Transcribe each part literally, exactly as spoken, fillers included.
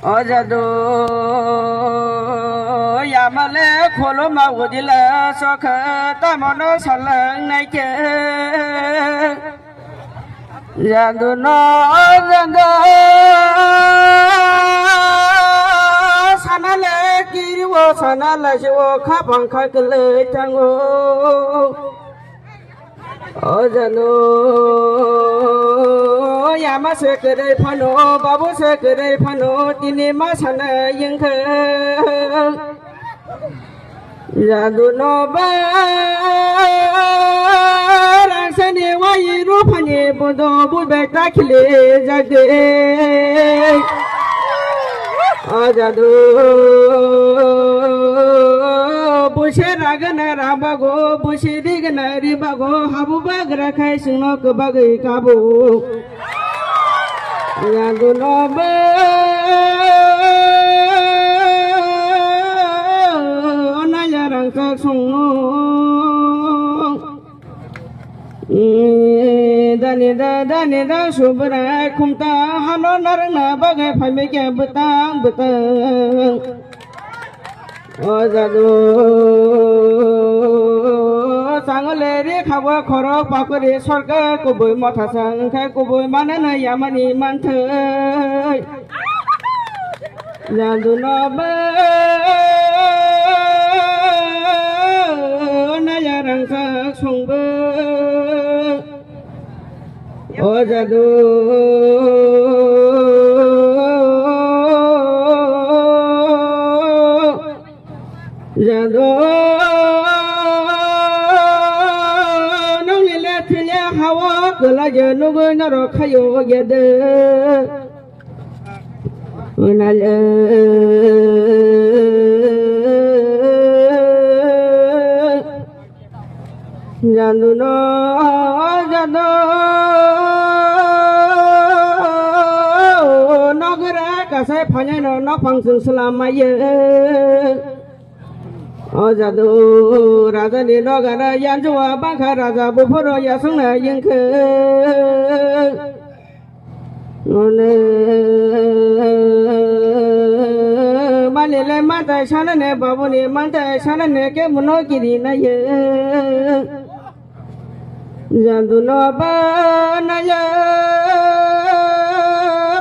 O jadu yamale khuluma udila sokha tamono salang naike. Jadu no jadu sanale kiriwo sanale siwo khapang khakle tango. O janu yama se kwrwi phano, babu se kwrwi phano, tini ma sana yengkha. Jadu no ba rangsani wai ruphani bodo bu beta khile jagde. O jadu, busi ragana rabago, busi digana ribago, habu bagra khai singno kwbagwi kabo. Yaguno ba, onaya rangkak songno. Dani da, dani da, subrai khumta hano narwkna bagwi phaimikhe bwtang bwtang. O jadu changole ri khabo khorok pakuri sorkar kubui mothasa wngkhe kubui manana yamani manthai. Jadu no ba naya rangchak songbo. O jadu, jadu, nongni le thile hawo kwlai je nugui norok khayo gede. Unale. Jadu no jadu nogra kasai phainai no nokphang chwng swlam maiyo. O jadu raja ni nogara yanjua bangkha raja buphuru yasungna yengkhe. Mone mali le mantai sanane babuni mantai sanane ke muno kiri naye. Jandu no ba naye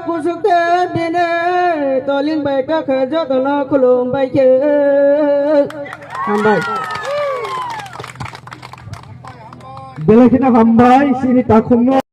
kusuk te bine toling bai kakhe joto no khulum bai ke. Hambai. Belai kheno hambai sini takhumno.